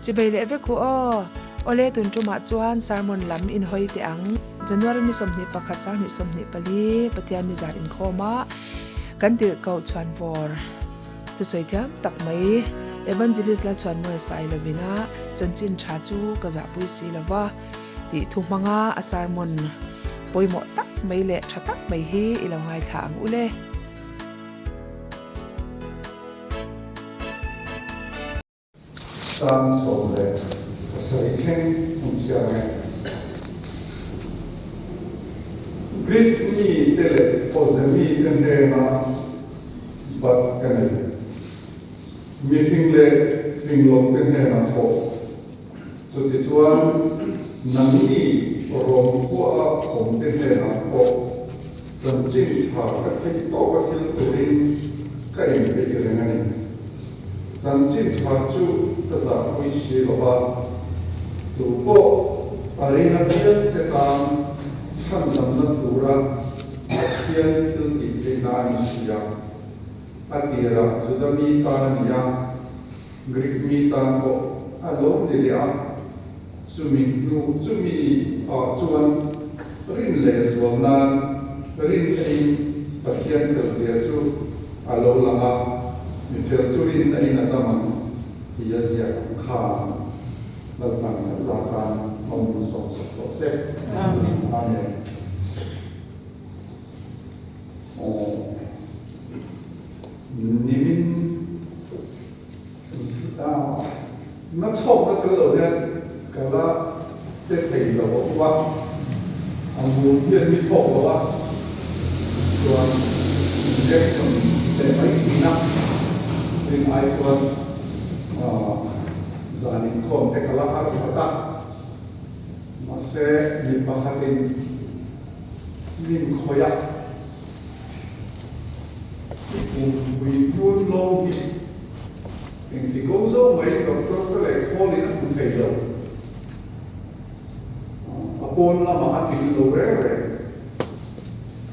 Chibei leh vek u aw. Awle tun tumah chuan sermon lam in hawi teh ang. January ni 21 sanghnih 24 Pathian ni zan inkhawm a kan tirh koh chhuan vawr thusawi thiam tak mai Evangelist Lalchhuanmawia Sailovina chanchin tha chu ka zahpui si lova tih thu hmanga a sermon pawimawh tak mai leh tha tak mai hi i lo ngaithla ang u le. Sang 17 thleng hmun chhiar nge. Greek mite leh awze mite hnena bat ka nei. Mifing leh fing lote hnena thawh. Chutichuan, nangni Rom khuaa awmte hnenah pawh chanchin tha ka theih tawka thil turin ka inpeih reng a ni. Chanchin tha chu ka zahpui si lo va, tu pawh a ring apiangte tan chhandamna tura Pathian thil tih theihna a ni si a. A tirah Juda mi tan a ni a. Greek mi tan pawh a lo ni leh a, chumi hnu chumi ah chuan rin leh zual nan rin aiin Pathian fel zia chu a lo lang a, mi fel chu rin aiin a dam ang tih a ziak ang khan Lalpan kan za tan awm sawm sawk tawh se. Amen. Amen. Aw. Nimin na chhawkna tel lo hian ka la che thei lo a u a, a mum hian mi chhawk lo a, chuan injection leh mai thin a, rin ai chuan zan inkhawm te ka la harsat a, mahse mi pakhatin min khawih a. I pumpui tun lo hi engti ko zo mai doctor te leh khawl in a hmu thei lo. A pawn lamah a tling lo reng reng.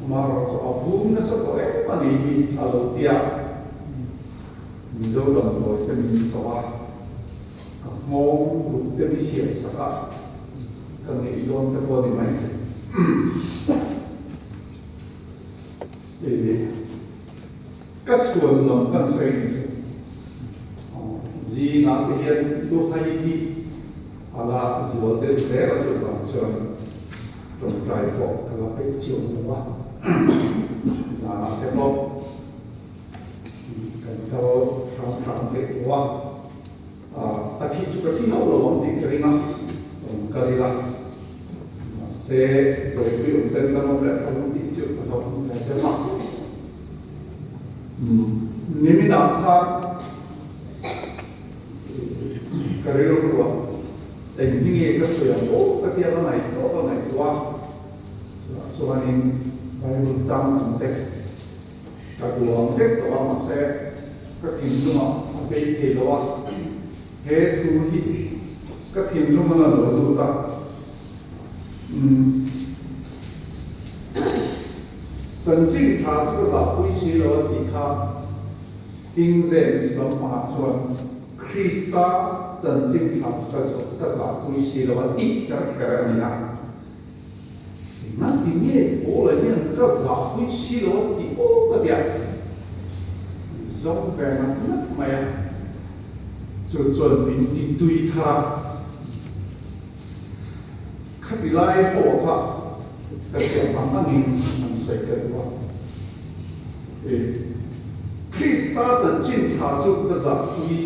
Amaherawhchu a vum nasa tawh em a nih hi a lo tia. Mizo damdawi te min chawh a, ka nghawng ruk te mi siam sak a, ka ngeih dawn te pawh a ni mai. Ka chhuan lam kan sawi ni chu zingah te hian luhai hi a la zual deuh zel a chuvang chuan tawngtai pawh ka la peih chiang lo a, zanah te pawh kan kal hram hram theih lo a, a thih chu ka thi hauh lo ang tih ka ring a, rawn kal ila. Mahse, Dawipui awm ten kan awm leh tho tih chu ka hlauh hmu ve chem a. Niminah khan ka rilruah eng hi nge ka sawi ang aw ka tia ka ngaihtuah ka ngaihtuah a. Chutah chuanin Bible chang ang te ka duang vek tawh a, mahse ka thinlungah a bei thei lo a. He thu hi ka thinlung a la lo lut a, umm chanchin tha chu ka zahpui si lo a tih kha King James lampangah chuan Krista chanchin tha chu ka ka zahpui si lo a tih kher kher a ni a. Engati nge Paula hian ka zahpui si lo a tih aw ka ti a, zawng ve ngat ngat mai a, chu chuan min ti tui thar a, khati lai haw kha ka thiam ang angin an sawi ka duh a, e Krista chanchin tha chu ka zahpui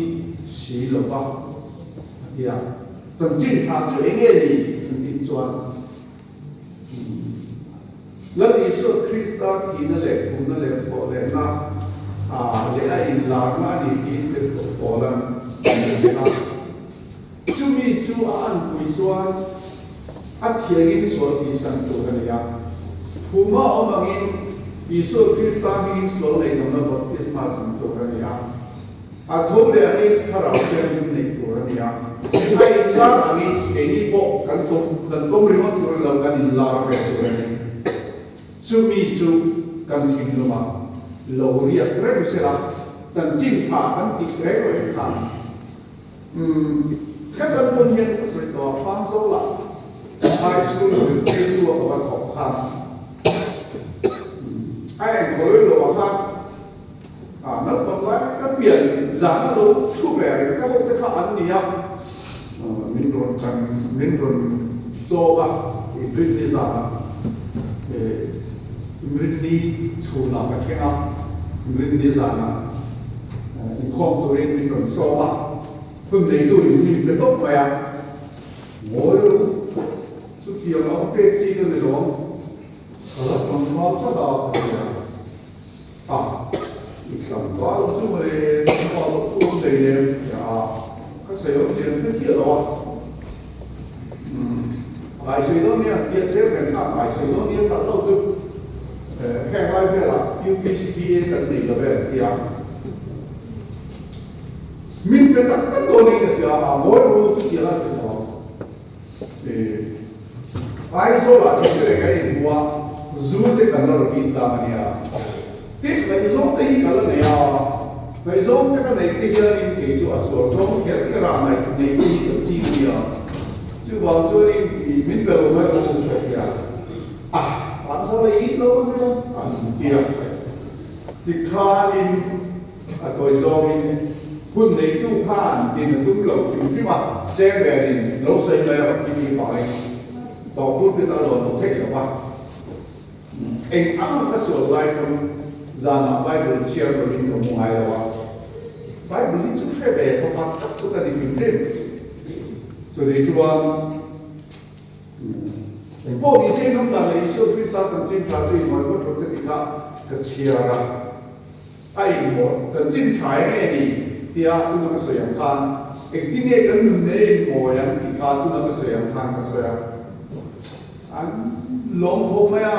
si lo va a ti a. Chanchin tha chu eng nge ni an tih chuan Lal Isua Krista thihna leh thumna leh thawhlehna leh a inlarna a ni tiin tirhkoh Paula'n a hrilh a. Chumi chu a anpui chuan a thiangin sual thihsan tur a ni a. Phuma awm angin Isua Krista hmingin sual ngaihdamna baptisma chan tur a ni a. A tho leh angin thlarau thianghlim neih tur a ni a, a inlar angin keini pawh kan tum, kan pawm ringawt tur a ni lo, kan inlar ve tur a ni. Chumi chu kan thinlungah lo riak reng se la, chanchin tha kan tih reng reng khan, umm. Ka kan pawn hian ka sawi tawh a, Pangzawlah High School zirtirtu a ka va thawk khan a enkawl lo ah khan a naupang lai ka pian zan a lo thu ve reng ka ho te kha an ni a, min rawn kan min rawn chawm a Inrinni zanah Inrinni chhunah ka thleng a, Inrinni zanah inkhawm turin min rawn sawm a, hun neitu in hnim pe tawp mai a, ngawi ru chutiang a pek chi ka ni lo, ka la tlangval tlat a ka ti a, a i tlangval lo chu mawle tlangval loh chu awm nei lem ka ti a, ka sawi awm chian hre chiah lo a, umm ngaihsawi dawn nia tia chairman kha ngaihsawi dawn nia tak lo chu heng lai velah UPCDA kan nei lo ve an ti a. Min pe tak tak dawn in ka hria a, mawi ru chu tiang a ti tawh ang. Aizawl ah thil te leh kan inhmu a, zu te kan la rawn in tlang a nia. Tin, ngaihzawng te hi ka la nei a, ngaihzawng te ka neih te hianin kei chu a sual zawng kher kher a, ngaih neih te hi ka ching a nia. Chuvang chuanin min pe lo mai ru ka ti a, ah, Aizawl ah i in lo a nia an ti a. Tikhanin a tawi zawngin hun neitu khan din a tum lo hrim hrim a, chairman-in lo sawi mai a rawn ti mi vangin tawh pulpit a lawn lo theih lo va. Eng ang ka sual lai pawn zanah Bible chhiar lovin ka hmu ngai lo a, Bible hi chu hre ve thawk a tak chu ka ni hrim hrim. Chutih chuan Engpawh ni se hnam dan leh Isua Krista chanchin tha chu inhawi phawt rawh che tih kha ka chhiar a. A inmawi chanchin tha eng nge ni tia tuna ka sawi ang khan engtin nge kan nun nen a inmawi ang tih kha tuna ka sawi ang khan ka sawi a. An lawm khawp mai a.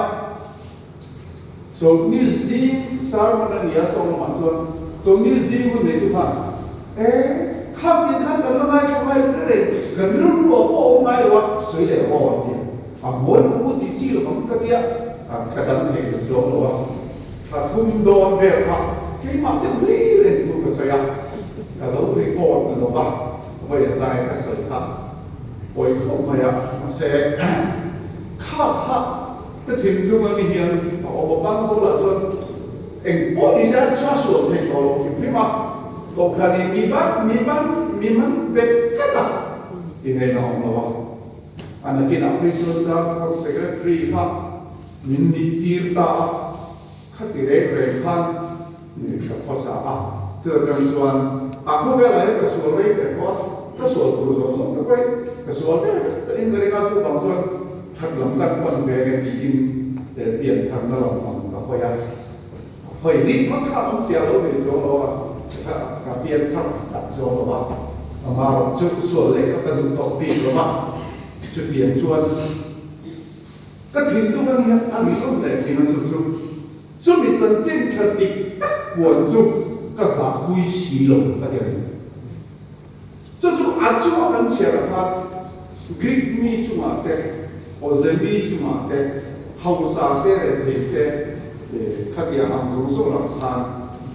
Chawlhni zing sermon a ni a, sawng lamah chuan chawlhni zing hun neitu khan e khang tih khan kan la ngaithla ngai lo reng, kan rilru ah pawh a awm ngai lo a, sawi leh aw an ti a, a ngawi ru tih chi lo ang ka tia, ka dang thei ta chuang lo a, thla thum dawn vel kha keimah deuh hlir en thu ka sawi a, ka lo record lo va, vawi a zai ka sawi kha pawi khawp mai a, mahse kha kha. Ka thinlung a mi hian a awm a bang zo lah chuan eng pawh ni se a chhia sual thei tawh lo hrim hrim a, Kohhran in mi ban mi man mi man bet tlat a ti ngei na awm lo a, a nakinah phei chuan Transport Secretary kha min nih tir ta a, khati reng reng khan ka khawsa a, chu atang chuan a khawvelah hian ka sual rei ve tawh a, ka sual tur zawng zawng te pawhin ka sual ve vek tawh in ka ring a, chuvang chuan that lam kan pan ve nge tiin pian tharna lam ang ka hawi a, hawi rik hmang kha awm chiah lo nei chuang lo a, ka pian thar tak chuang lo a, amaherawh chu sual leh kha ka duh tawh bik lo va, chutiang chuan ka thinlung a nia a ri rawn leh thin a chu chu. Chumi chanchin tha dik tak puan chu ka zahpui si lo a ti a ni. Chu chu a chunga kan chhiar ah khan Greek mi chungah te, Awze mi chungah te, hausa te, rethei te khatia ang zawng zawng lah khan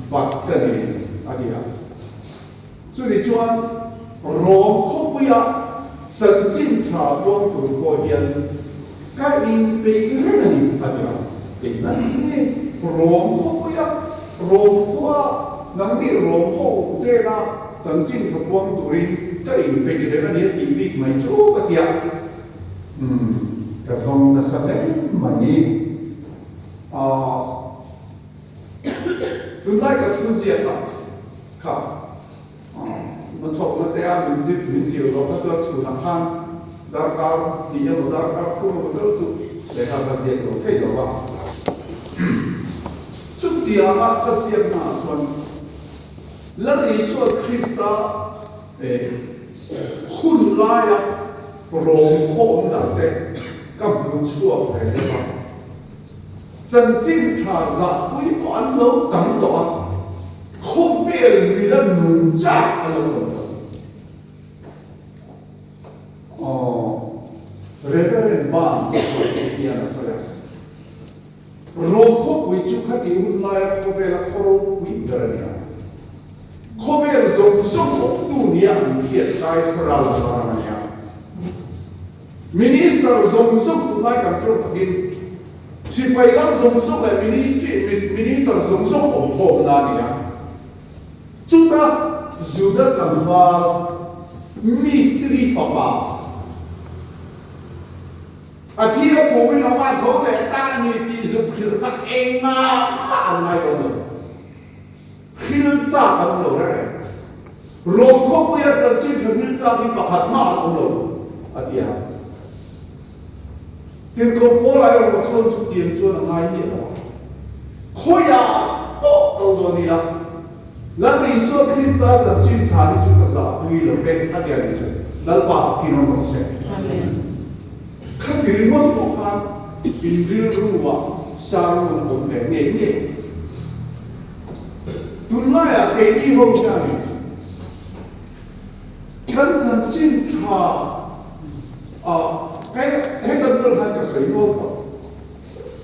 bat ka nei a ti a. Chumi chuan Rom khawpuia chanchin tha puang tur pawh hian ka inpeih reng a ni a ti a. Engah ni nge Rom khawpuia Rom khua nangni Rom ho vela chanchin tha puang turin ka inpeih reng a ni a tih bik mai chu ka ti a. Umm, ka zawng nasa hle mai. Ahh. Tunlai ka thu ziak a kha hmachhawpna te a min zir min zir zawh kha chuan chhunah khan darkar hnih emaw darkar thum emaw tal chu lehkha ka ziak lo thei lo va. Chutianga ka ziaknaah chuan Lal Isua Krista hun laia rawng khawm dan te ka hmu chhuak ve deuh a. Chanchin tha zahpui pawh an lo tam tawh a, khawvel mila nung chak a lo tam tawh. Aw, Reverend Barnes a sawi chu hian a sawi a, Rom khawpui chu khatih hun laia khawvela khaw ropui ber a ni a. Khawvel zawng zawng awptu nia an hriat Kaisara lalram a ni a. Minister zawng zawng tunlai kan ṭawng takin sipai lam zawng zawng leh ministry minister zawng zawng awmkhawmna a ni a. Chuta Juda tlangval mistiri fapa a thi a pumin a hma tho leh ta a ni tih zuk hrilh kha engmah mah an ngai dawn lo. Hrilh chak an awm lo reng reng. Rom khawpuia chanchin tha hrilh chak hi pakhat mah an awm lo, a ti a. Tirhkoh Paula erawh chuan chutiang chuan a ngai miah lo a. Khawiah pawh kal dawn ila, Lal Isua Krista chanchin tha hi chu ka zahpui lo ve, a ti a nih chu. Lalpa fakin awm rawh se. Khati ringawt pawh khan in rilruah sermon awm ve ngei ngei. Tunlaiah keini ho hianin kan chanchin tha ah he kan kal khan ka sawi nual tawh.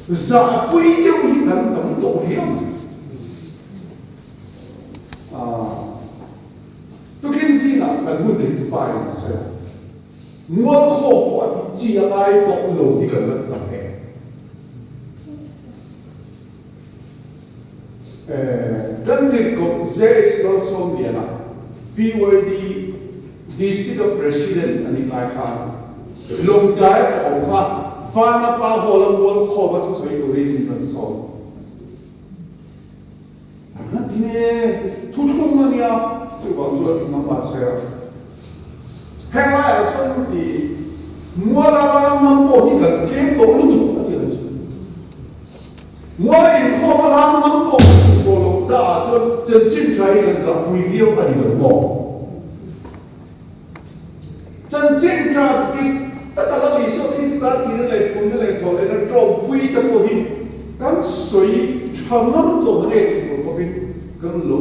Zahpui deuh hi kan tam tawh hiam. Tukin zingah kan hun nei tupa in a sawi a, mualkhawm pawh a tih chi a ngai tawh lo hi kan la ti tam em. Kan tirhkoh JH Lalsawmliana, PYD District-a President a nih lai khan Lawngtlai a awm kha Vanapa Hall-a mualkhawma thusawi turin min rawn sawm. An la ti e, thuthlung a nia, chuvang chuan in awm mahse a. Heng laiah chuan i muala ram mang pawh hi kan tlem tawh lutuk a ti ang chu. Muala inkhawm a ram mang pawh kan hmuh tawh loh na ah chuan chanchin tha hi kan zahpui viau a ni lo maw? Chanchin tha dik taka Lal Isua Krista thihna leh phumna leh thawhlehna ṭawmpui te pawh hi kan sawi ṭha ngam tawh mai tih tur khawpin kan lo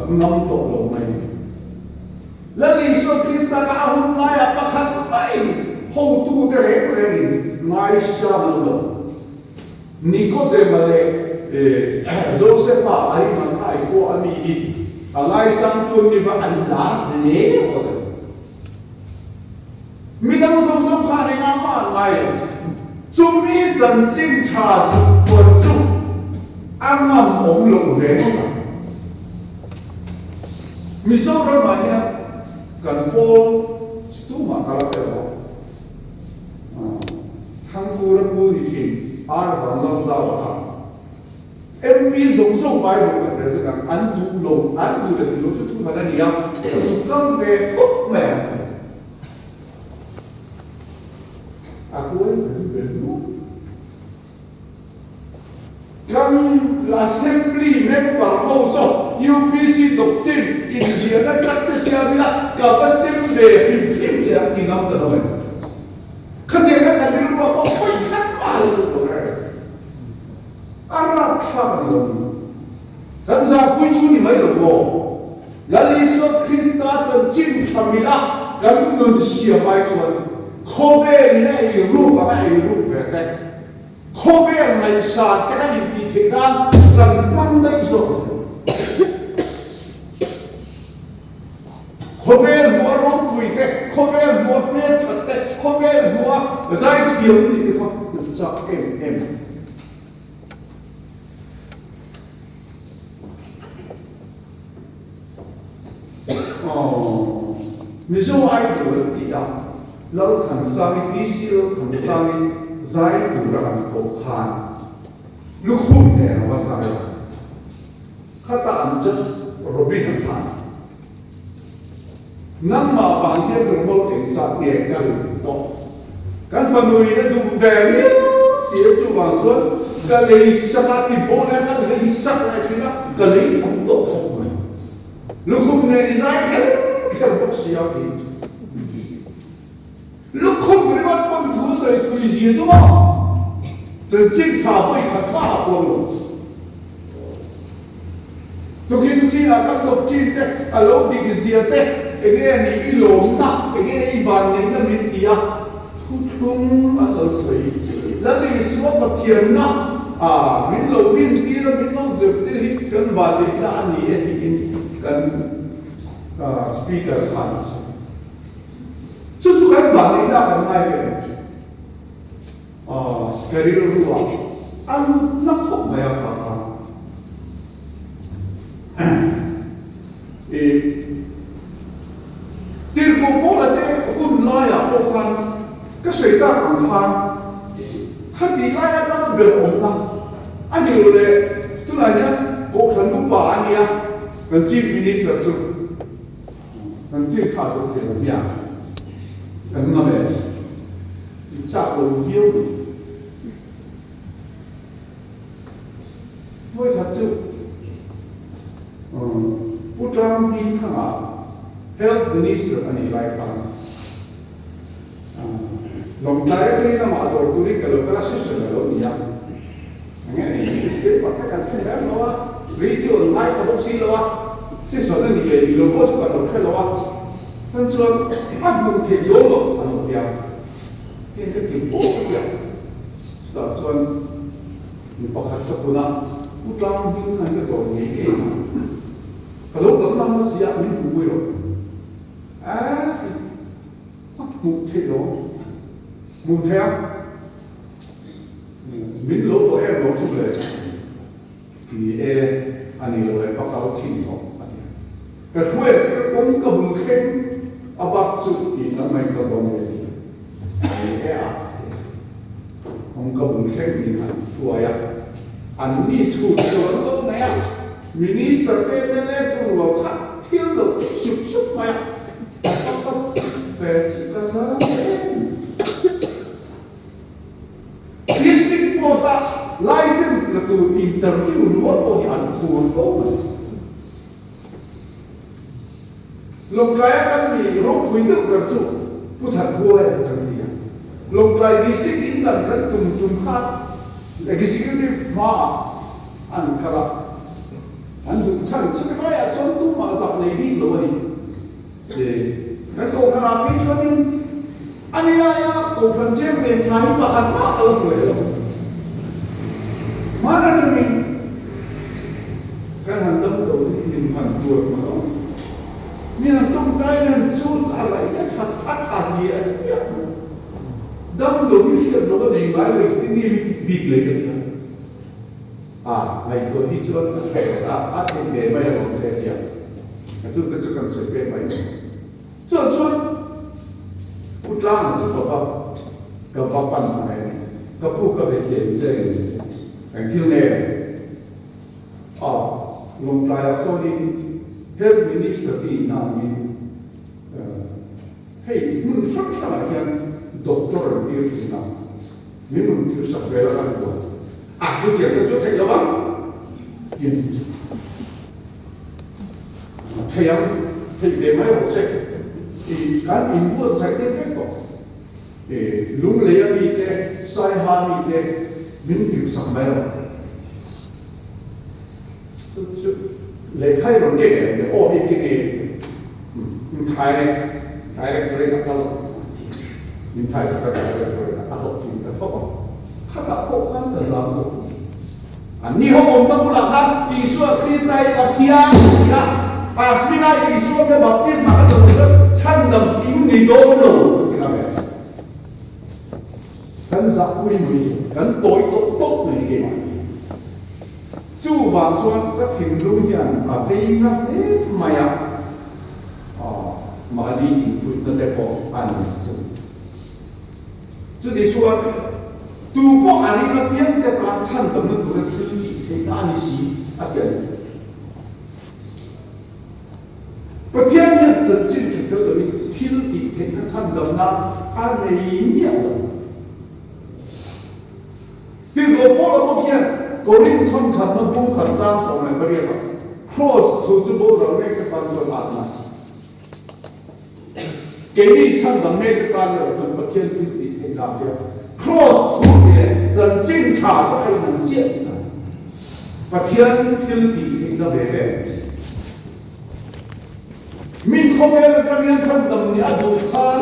ngam tawh lo mai. Lal Isua Krista kha a hun laiah pakhat maiin hotute reng rengin ngaisang an lo. Nikodema leh Josefa Arimathai khua a mi hi a ngaisang tur ni va an lar hle awt a. Midang zawng zawng khan engah mah an ngai lo. Chumi chanchin tha zuk puan chu a ngam awm loh ve ngawt ang. Mizoramah hian kan pawl chu tumah ka la pe lo. Thangkura pu ni thin Ar Vanlal Zau a kha. MP zawng zawng Bible kan rel zet ang, an duh lo, an duh leh duh lo chu thu hman a ni a, ka zuk kal ve phawt mai ang ti. A huai ber ber nuam. Kan Assembly member ho saw UPC doctrine inziahna tlat te siam ila ka va sem ve hrim hrim teh ang ti ngam ta lo em? Khatianga kan rilru a pawh hawi khat mah lo lut lo reng. A rapthlak a ni lo ni. Kan zahpui chu ni mai lo maw? Lal Isua Krista chanchin tha mila kan nun siam ai chuan khawvel in a ei ruk ang a ei ruk ve te, khawvel ngaihsan te kan intih theih nan kan hmang daih zawk a ni. Khawvel hmuh a ropui te, khawvel hmuh a hmelthat te, khawvel hmuh a zaithiam tih te kha kan chak em em a ni. Aww Mizo Idol an ti a, Lalthansangi, PC Lalthansangi zai tura an koh khan lukhum nen a va zai a, khata an judge Robin a khan nangmah vang hian rawmawl engzat nge ka lei tawh? Kan fanu in a duh ve miau si a, chuvang chuan ka lei sak a, ti bawk hian ka lei sak leh thin a, ka lei tam tawh khawp mai. Lukhum nen i zai kher kher bawk si a ti. Lukhum ringawt pawn thu sawi thui zia chu maw? Chanchin tha vawi khat mah a puang lo. Tukin zingah kan doctrine te a lo dik zia te enge ni i lawmna, enge i vanneihna min ti a, thuthlung an lo sawi. Lal Isua Pathianna a min lo rintir a, min lo zirtir hi kan vanneihna a ni e tiin kan. Speaker khan a sawi. Chu chu kan vanneihna kan ngai ve em? Ka rilru ah a lut na khawp mai a kha kha. I Tirhkoh Paula te hun laiah pawh khan ka sawi tak ang khan khatih laia lal ber awmna a ni lo le, tunah hian Kohhran upa a nia, kan Chief Minister chu kan chin tha chu thei lo nia, kan ngam em? I chak lo viau mai. Vawikhat chu Pu Tlang Hmingthanga Health Minister a nih lai khan Lawngtlai atangin amah dawr turin ka lo kal a, session a lo ni a. Enge a nih newspaper te kan en reng lo a, radio an ngaithla bawk si lo a, session a nih leh nih lo pawh chu kan lo hre lo a, chuan chuan a hmuh theih dawn loh a lo ti a, tiang ka ti pawh ka ti a, chutah chuan Mi pakhat ka pun a, Pu Tlang hming khan ka dawr ngei ngei ang. Ka lo kal nang na si a, min hmuhpui rawh. Aa, a hmuh theih lo. Hmuh theih a? Min lo fawh em lo chu le. Ni e, a ni lo le, va kal chhin rawh, a ti a. Ka hruai chu ka kawng ka bul thleng a bak chu tih nang mai ka dawn e, a ti a. Ni e a, a ti a. Kawng ka bul thleng in an hruai a, an ni chhun chu an lo nei a, Minister te mla tur rual kha thil lo sup sup mai a, ka kal ve chu ka zam em. District Court a license la tur interview ringawt pawh hi an khur fo mai. Lawngtlai a kan mi ropui deuh ber chu Pu Thanhuai an kan ti a. Lawngtlai District in dan kan tum tum khan Executive hmaah an kal a, an duh chhan chhete laiah chuan tumah zah nei bik lo a ni. Kan kohhran ah phei chuanin a ni laia kohhran chairman tha hi pakhat mah ka la hmu leh lo. Hman atangin kan han dam lo te hi min han tuar hma lo. Mi han tawngtai in han chul chu a laih hi a that a tha ni a ni piah mai. Dam lo hi hriat lo a nei ngai lo i ti ni bik leh ka nia. A ngaihtuah hi chuan a hre a, a theih ve mai a awm ve tia. A chungte chu kan sawi pek mai mai. Chuan chuan Pu Tlanga chu ka va ka va pan mai a ni. Ka pu ka be thiam che eng eng thil nge? A, Lawngtlaiah sawnin Health Minister te inna angin hei hmun hrang hrangah hian doctor an tir thin a. Min rawn tir sak vel a kan buai a, chutiang te chu theih lo ang tin chu a thei ang, theih ve mai rawh se i kan inbuatsaih deuh vek tawh i Lungleia mite Saiha mite min tir sak mai rawh chu chu lehkha i rawn keng em le aw hei keng e inthai directorate a kal min thai sak a directorate a hlawhtling ta tho a khatah pawh khan ka zam tawh an ni ho awmna bulah khan Isua Krista hi Pathian a ni a a hminga Isua te baptisma ka chawlh chuan chhandam in ni dawn lo ka ti ngam em kan zahpui mai kan tawi tawp tawp mai ni keimah ni. Chuvang chuan ka thinlung hian a vei na hle mai a, mahni infuihna te pawh a ni chu. Chuti chuan tu pawh a ring apiang te tan chhandamna tura thil tih theihna a ni si a ti a ni. Pathian hian chanchin tha tel lovin thil tih theihna chhandamna a nei miah lo. Tirhkoh Paula bawk hian Korinth thawnkhatna bung khat chang 18 ah Kraws thu chu boral mek te tan chuan a atna. Keini chhandam mek te tan erawh chuan Pathian thil tih theih nak hian Kraws thu tih leh chanchin tha chu a inang chiah tih a ni. Pathian thil tih theihna ve ve. Mi khawvel atangin chhandam nih a duh khan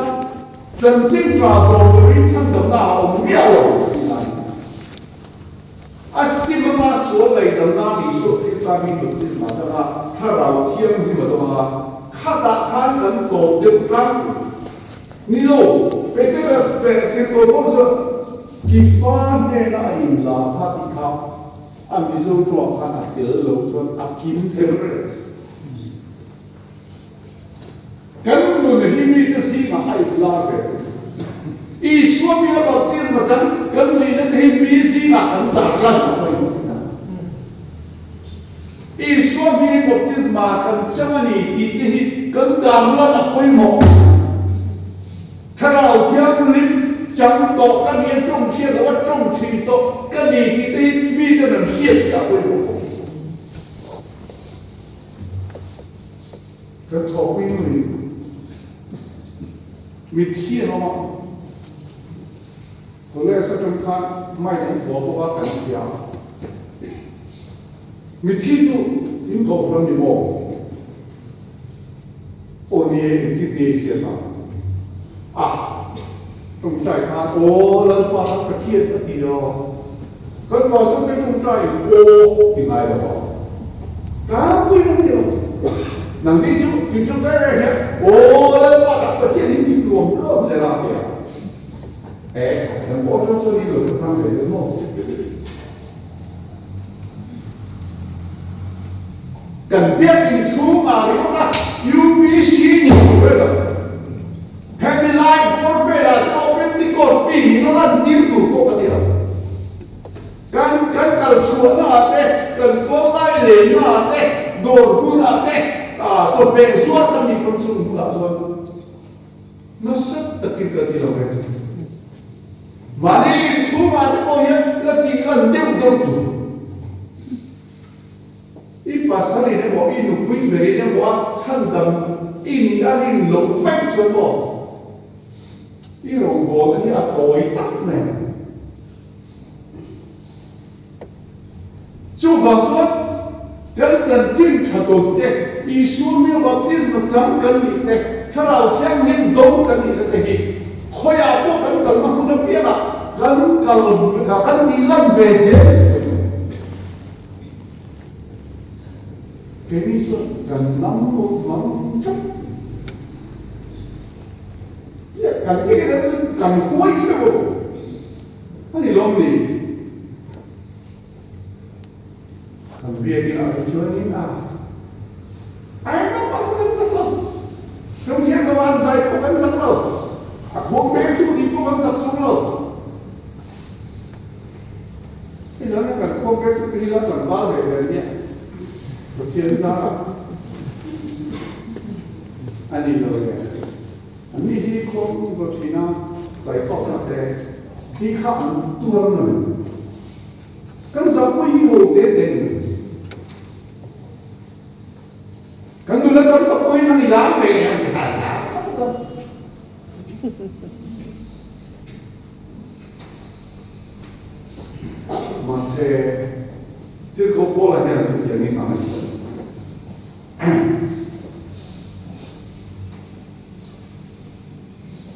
Chanchin tha zawm turin chhandamna a awm miah lo tih a ni. A sim anga sual ngaihdamna Isua Krista mi baptisma atanga Thlarau Thianghlim a dawng a. Khatah khan kan tawp deuh tlangpui. Ni lo, Petera tirhkoh pawh chuan Kifa hnena a inla kha tih kha a Mizo tuah khan a tel lo chuan a kim kher reng. Kan nun hi mite zingah a inlar ve. Isua mila baptisma chan kan nihna te hi mi zingah kan tarlan a pawimawh ina. Isua hmingin baptisma kan chang a ni tih te hi kan tarlan a pawimawh. Thlarau Thianghlim chang tawh ka ni a, tawng hriat loh a tawng thin tawh ka ni tih te hi miten an hriat tih a pawimawh khawp. Kan thawhpui nui mitthi an awm a, college atang khan mic an vuah bawk a kan thiam. Mitthi chu in kohhran ni maw? Aw ni e, engtin nge i hriat ang? A tawngtai khan aw Lalpa kan Pathian a ti a, kan pastor te tawngtai in aw ti ngai lo a, tlangpui an ti lo. Nangni chu in tawngtai reng hian aw Lalpa kan Pathian in ti nuam nuam zel a ti a. E, kan aw atang chuan in lo ka hmang ve deuh maw? Kan biakinn chhungah ringawt a UPC ni tur vel lo. Hemi lai bawr velah chuan Pentecost mi nih a lan tir tur pawh ka ti lo. Kan kan kal chhuahna ah te, kan kawl lai lenna ah te, dawr hmunah te, chawhmeh zuar kan nih pawn chung hmunah chuan nasa takin ka ti lo ve. Mahni inchhungah te pawh hian la tih lan deuh deuh tur. I pasal in emaw, i nupui ber in emaw a chhandam i nih a rin loh vek chuan maw i rawngbawlna hi a tawi tak mai ang. Chuvang chuan kan chanchin tha dawt te, Isua mio baptisma chang kan nih te, Thlarau Thianghlim do kan nihna te hi khawiah pawh kan kalna hmun apiangah kan kal kan tih lan ve zel thei ang. Keini chuan kan lam mang tlat. Kan kan huai theuh a. A ni lawm ni? Kan biakin ah hi chuanin a engmah pawh kha kan zak lo. Kan thiam lo a, an zai pawh kan zak lo. A khuang bengtu nih pawh kan zak chung lo. Hei zana kan khuang bengtu te hi la tlangval ve ve nia. Pathian zarah a ni lo le. Anni hi khuang va thin a, zaitawkna te hi kha an tuar na ni. Kan zapui hi ho te te ni. Kan nula tam tak pawhin an i lar ve ang ti kha an lar khawp a. Mahse, Tirhkoh Paula hian chutiangin a ngaihtuah.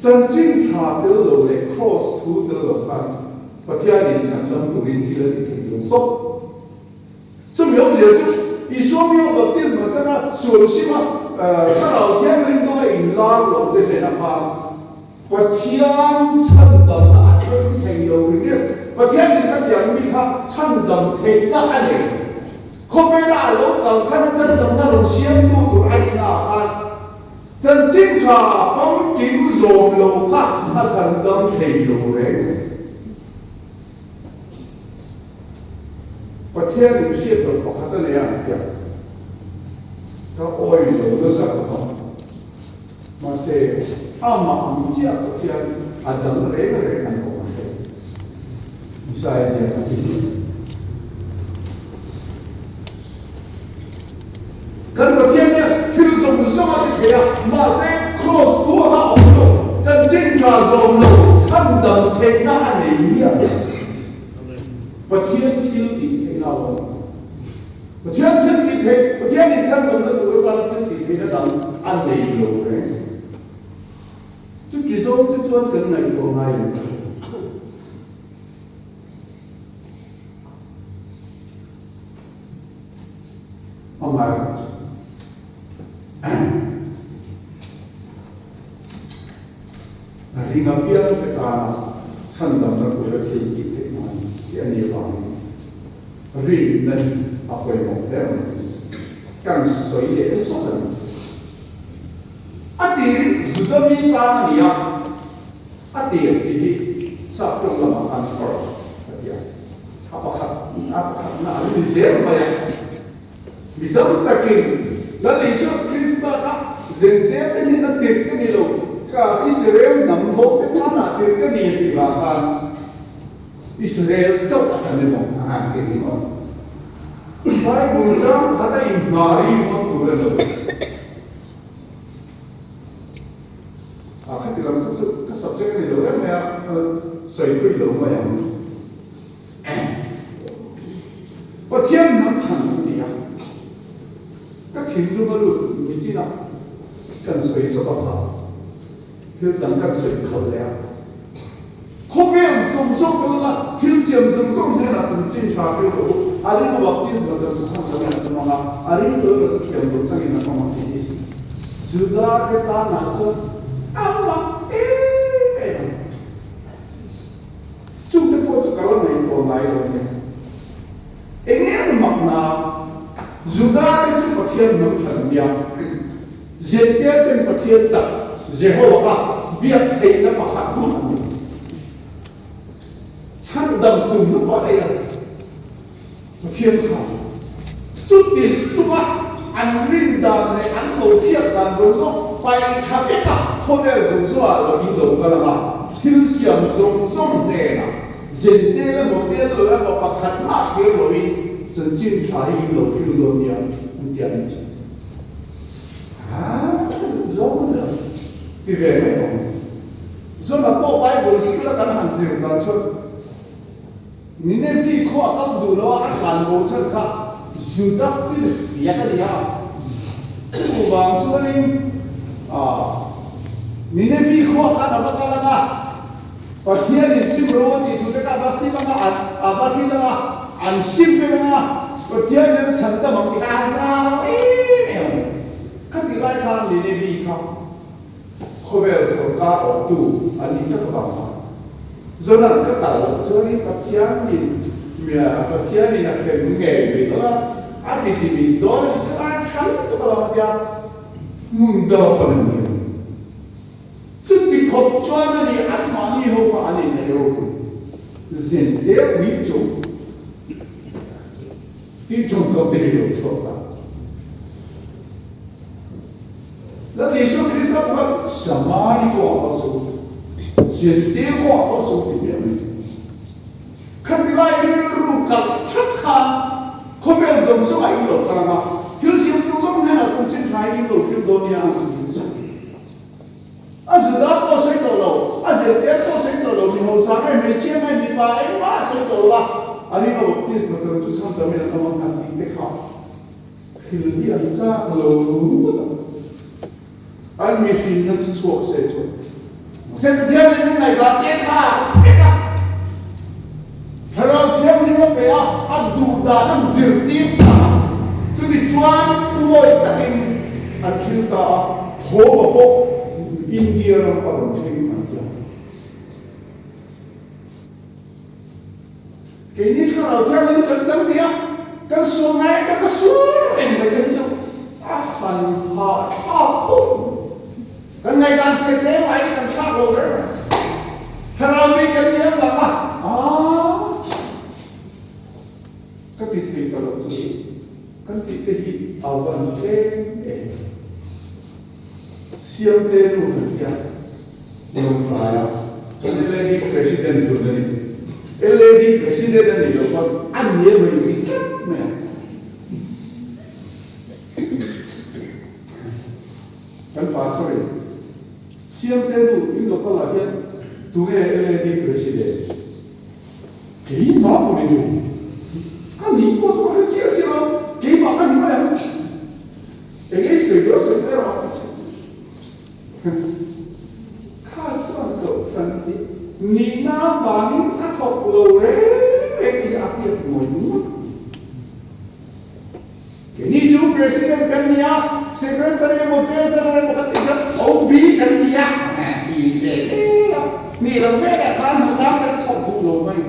Chanchin tha tel lo leh Kraws thu tel lo khan Pathianin chhandam turin thil a ti thei lo tawp. Chumi awmzia chu Isua Mio baptisma changa sual hrima Thlarau Thianghlim dawnga inlar loh te hnenah khan Pathian chhandamna a thleng thei lo ringawt. Pathianin kha tiang mi kha chhandam theihna a nei lo. Khawvela a lo kal chhan a chhandamna rawn siamtu tur a nihna ah khan chanchin tha famkim zawm lo kha a chhandam thei lo reng a ni. Pathianin hriat loh pakhat a nei a an ti a, ka awih lo nasa khawp ang. Mahse, amah ang chiah Pathian a dang reng reng an awm a hre. Isaia ziak a ti. Kan Pathian hian thil zawng zawng a ti thei a, mahse kraws thu anga awm lo, chanchin tha zawm lo, chhandam theihna a nei miah lo. Pathian thil tih theihna a awm. Pathian thil tih theih, Pathian in chhandamna tur atan thil tih theihna dang a nei lo reng. Chuti zawng te chuan kan ngaihtuah ngai lo ka hre. Amaherawhchu. ring apiang te tana chhandamna tur a thei tih theih nan tih a nih avangin rinna hi a pawimawh hle mai. Kan sawi leh zawk a ni. A tirin Juda mi tan a ni a, a tir tih hi sap tawng lamah khan first a ti a, a pakhat a pakhatna an ni zel mai a. Mi tam takin Lal Isua Krista kha Zente te hian a tirh ka ni lo, ka Israel hnam ho te tanah tirh ka ni a tih vang khan Israel chauh a tan emaw a ngai tir ni maw? Bible chang khat a inhmari ngawt tur a lo. A khati lam kha chu ka subject a ni lo em mai a, sawi pui lo mai ang. Pathian hnam chhan a ni a, ka thinlung a lut ni chin a, kan sawi zawk a phah, thil dang kan sawi khalh leh a. Khawvel zawng zawng ka lal a, thil siam zawng zawng hnenah chanchin tha hrilh rawh u, a ring a baptisma chan chu chhan changin a tum ang a, a ring lo erawh chu thiam lo changin a tum ang tih hi Juda te tanah chuan a mak em em a ni. Chungte pawh chu ka la ngaihtuah ngai lo nia. Eng eng makna Juda te chu Pathian hnam thlan nia. Zirtir ten Pathian tak Jehova kha biak theihna pakhat hmang an ni. Chhandam tumna pawh a nei lo. Pathian kha chuti chunga an rin dan leh an lo hriat dan zawng zawng paih tha vek a, khawvel zawng zawngah lo in lo kal ang a, thil siam zawng zawng hnenah zentel emaw tel lo emaw pakhat mah thlir loin chanchin tha hi in lo hril dawn nia an ti a nih chu. Aa ka duh zawng a ni lo ti ve mai awm. Zona pawh Bible sikul a kan han zir dan chuan Ninevi khua a kal duh lo a, a tlan bo chhan kha Juda firfiak a ni a. Chuvang chuanin Ninevi khua khan a va kal ang a, Pathianin sim ro a tih thu te kha a va sim ang a, a va hrilh ang a, an sim vek ang a, Pathianin an chhan tam ang tih kha a rau em em a ni. Khati lai khan Ninevi kha Khawvel sorkar awmtu an nih tak avang khan Zonan ka tal loh chuanin Pathianin Pathianin a hrem ngei mai dawn a, a ti chi min dawn a ni tha lai tha lutuk alawm a tia, hmun dawk a ni mai. Chuti khawp chuan a ni anmahni ho kha an inneih ropui zin te ui chung tih tawngkam te hi lo chhuak ta. Lal Isua Krista pawh khan Samari kawngah pawh a sawi, Zentel kawngah pawh a sawi tih hmel a ni. Khatilai rilru kalh that khan khawvel zawng zawngah in lo kal ang a, thil siam zawng zawng hnenah chanchin tha in lo hrilh dawn nia ang tih hi chu a Juda pawh a sawi tawh lo, a Zentel pawh a sawi tawh lo, mi hausa nge hmeichhia nge mipa engmah a sawi tawh lo a, a ringa baptisma chang chu chhandam in an awm ang han tih te kha. Thil hi an chak lo ngawt ang. An mihrinna chu chhuak se chuan mahse Pathian in min ngaihdan te kha a thek a, Thlarau Thianghlim a pe a, a duh dan an zirtir ta a, chumi chuan thuawi takin an thil ta a, thawma pawh India ram a rawn thleng an ti a. Keini Thlarau Thianghlim kan chang tih a, kan sual ngai a, kan la sual reng mai te hi chu a han hahthlak khawp mai. Kan ngaihdan chhe hle mai kan thlak lo reng mai. Thlarau mi kan ni avang a, aah ka ti thei ta lo chu kan tih te hi a van tlem em. Siamte nu kan tia Lawngtlai a kan LAD President tur a ni. LAD President a nih loh pawn a ni emaw in ti tlat mai a. Kan pastor in Siamte nu in local ah hian tunge LAD President? Keimah pawh ni tu. Ka nih pawh chu ka hre chiah si lo, keimah ka ni mai ang. Eng ei sawi dawn sawi mai rawh tih chu kha chuan kohhran hi nihna vangin a thawk lo reng reng tih hi a hriat ngawih ngawt. Keini chu President kan ni a, Secretary emaw Treasurer emaw kan tih chuan OB kan ni a ti. ni ve ngei a, nih loh veleh khan hna tan kan thawk duh lo mai.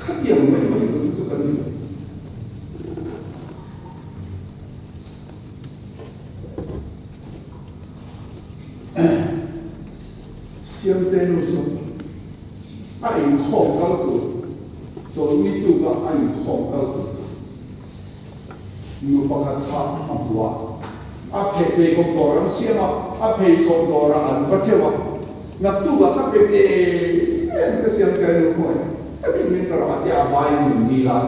Khatiang mai mai tur chu kan ni lo. Siamte nu chu a inkhawm kal tur, chawlhni tuka a inkhawm kal tur nu pakhat kha a hmu a, a pheh pheikhawk dawr an siam a, a pheikhawk dawrah an va teuh a, naktukah ka pe ngei em che Siamte nu khawi takin min pe rawh a tia a hmain min dil a.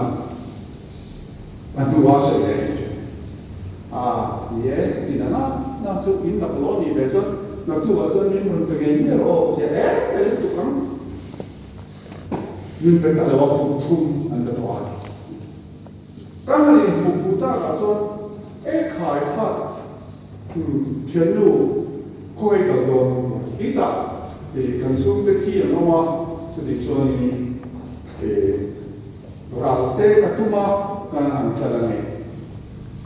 A hnua sawi leh ni thin. A, ni e, chuti na na na chu in lak lawh nih ve chuan naktukah chuan min rawn pe ngei ngei rawh aw ka ti a, e pe lutuk ang. Min pe ta lo a, kum thum an pe tawh a. Kan han inhmuh fuh takah chuan e khai khat thiannu khawngaih kal dawn hi tah kan chhungte thi an awm a, chuti chuanin Ral te ka tum a, kan han kal a ni.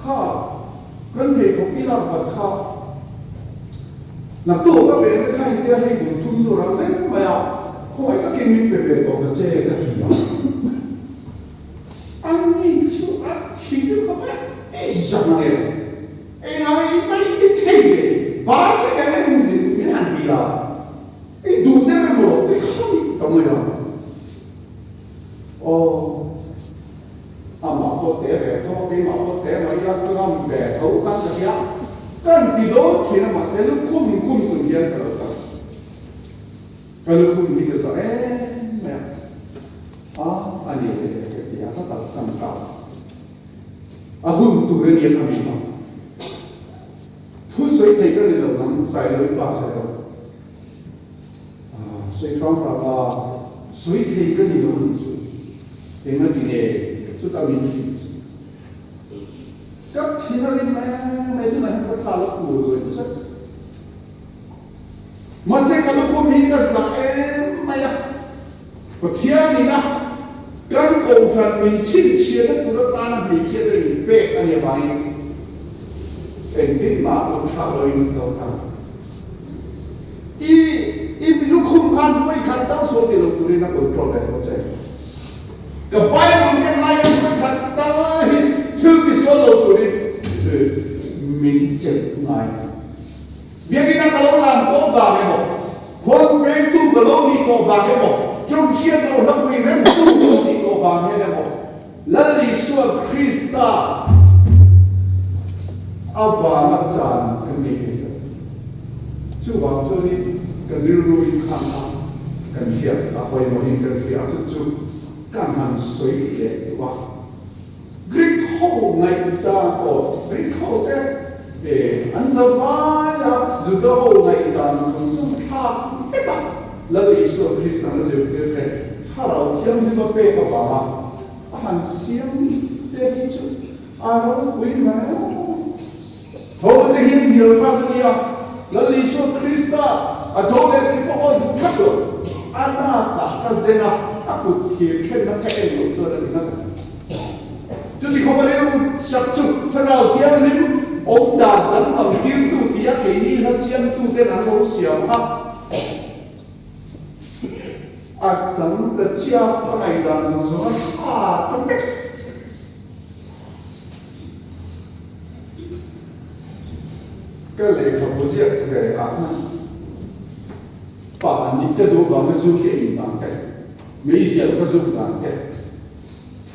Kha, kan pheikhawk i lak bat kha. Naktuk a pen che kha intia hei kum thum chu ral vek mai a, khawngaih takin min pe ve tawh ta che ka ti a. A ni chu a thi deuh khawp mai a, i zak nge? Engah i va inti thei ve? Bar che eng min zin min han ti la, i duh deuh emaw ti kha ni ta mai a. Aw, amah pawh te ve tho, keimah pawh te mai ila ka ngam ve tho khan ka hria. Kan ti dawn thin a, mahse lukhum khum chung hian ka lo kal. Ka lukhum hi ka za em mai a, a a ni leh ka ti a, ka kalsan ta. A hun tur a nia kha mi pa. Thu sawi thei ka ni lo nang, Sailo i pa sawi lo. Sawi hrang hrang a, sawi thei ka ni lo anih chu. Eng a ti nge chutah min hrilh chu. Ka thin a rim em mai tunah hian ka thal a phur zawi ta zet. Mahse ka lukhum hi ka zah em mai a, Pathian ina kan kohhran min chhinchhiahna tur atana hmeichhia te min pek a nih avangin engtin mah u thlak loin ka awm ta. I i lukhum khan vawi khat tal sawi ti lo turin a control ve tho che. Ka Bible ken lai hian vawi khat tal hi thil ti sual lo turin min chelh ngai. Biakina ka lo lam tawh vang emaw, khuang pengtu ka lo nih tawh vang emaw, tum hriat loh hlapui remtu ka lo nih tawh vang hian emaw, Lal Isua Krista avanga chan kan nei thei lo. Chuvang chuanin kan rilru inkhang kha kan hriat a pawimawhin kan hria a, chu chu kan han sawi leh duh a. Greek ho ngaihdan aw, Greek ho te an zavai a, Juda ho ngaihdan zawng zawng thlak vek a, Lal Isua Kristan a zirtir te Thlarau Thianghlim a pek avanga a han siam te hi chu a ropui mai a. Tho te hian hnial thlak a nia, Lal Isua Krista a tho leh tih pawh awi duh thlak lo. A nakah ka zen a, a kut thir khenna ka en loh chuan a ni ngat a. Chuti khawpa rilru chak chu Thlarau Thianghlim awm dan danglam tirtu tia keini hla siamtuten an lo siam kha a chang ta chiah a, ka ngaihdan zawng zawng a tha ta vek. Ka lehkhabu ziak ve ah khan pa nih ka duh vanga zu hi a in dan te, meizial ka zuk dan te,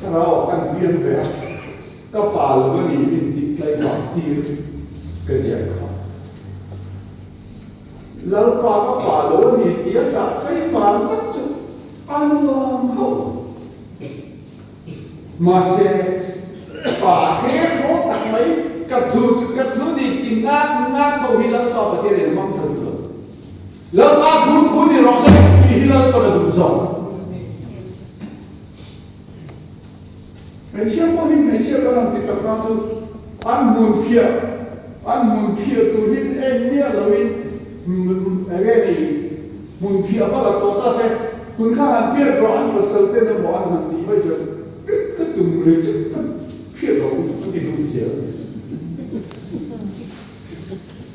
thlarau ah kan piang ve a, ka pa lo a ni min tih tlai vang tir ka ziak kha. Lalpa ka pa lo a ni tih a tah tlai var zet chu a nuam hauh lo. Mahse, pa he haw tak mai, ka thu chu ka thu ni ti ngak ngak ho hi Lalpa Pathian in a hmang tha duh lo. Lalpa thu thu ni rawh se tih hi Lalpa ka duh zawk. Hmeichhia pawh hi hmeichhia kan han ti tak na chu an hmun phiah, an hmun phiah tur hi en miah loin enge ni Hmun phiah va la tawh ta se, hun kha han phiat rawh an pasal ten emaw an han tih mai chuan ka tum rih che ka phiat lo an ti duh zel.